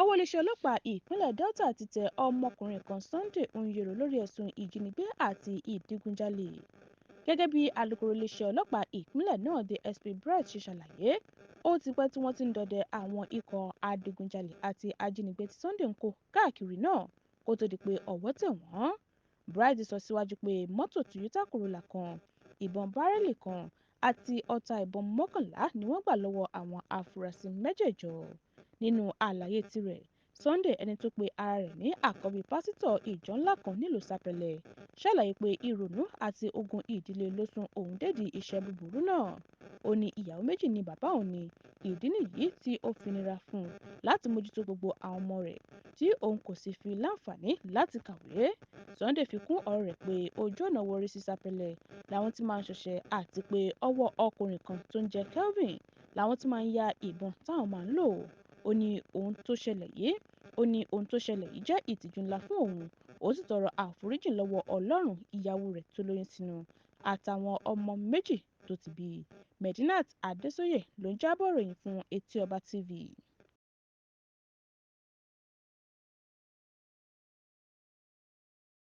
Ọwọ́ iléeṣẹ́ ọlọ́pàá ìpínlẹ̀ Delta ti tẹ ọmọkùnrin kan, Sunday Nyoro, lórí ẹ̀sùn ìjínigbé àti ìdígunjalè. Gẹ́gẹ́ bí alukoro iléeṣẹ́ ọlọ́pàá ìpínlẹ̀ náà, DSP Bright ṣe ṣàlàyé, ó ti pẹ́ tí wọ́n ti ń dọdẹ àwọn ikọ̀ adigunjalè àti ajínigbé tí Sunday ń kó káàkiri náà kó tó di pé ọwọ́ tẹ̀ wọ́n. Bright sọ síwájú pé mọ́tò Toyota Corolla kan, ìbọn bárẹ́ẹ̀lì kan àti ọta ìbọn 11 ni wọ́n gbà lọ́wọ́ àwọn afurasí mẹ́jẹ̀ẹ̀jọ. Nínú àlàyé tirẹ̀, Sunday, ẹni tó pe ara rẹ̀ ní àkọ́bí pásítọ̀ ìjọ ńlá kan nílùú Sapele, ṣàlàyé pé ìrònú àti ogun ìdílé ló sún òun dédìí iṣẹ́ búburú náà. Ó ní ìyàwó méjì ni bàbá òun ní, ìdí nìyí tí ó fi nira fún un láti mójútó gbogbo àwọn ọmọ rẹ̀ tí òun kò sì fi láǹfààní láti kàwé. Sunday fi kún ọ̀rọ̀ rẹ̀ pé ojú ọ̀nà Warri sí Sapele làwọn ti máa ń ṣọṣẹ́ àti pé ọwọ́ ọkùnrin kan tó ń jẹ́ Kelvin làwọn ti máa ń ya ìbọn táwọn máa ń lò. Ó ní ohun tó ṣẹlẹ̀ yìí ó ní ohun tó ṣẹlẹ̀ yìí jẹ́ ìtìjú ńlá fún òun, ó sì tọrọ àforíjìn lọ́wọ́ Ọlọ́run, ìyàwó rẹ̀ tó lóyún sínú àtàwọn ọmọ méjì tó ti bí. Medinat Adesóyè ló ń jábọ̀ ìròyìn fún Etí Ọba TV.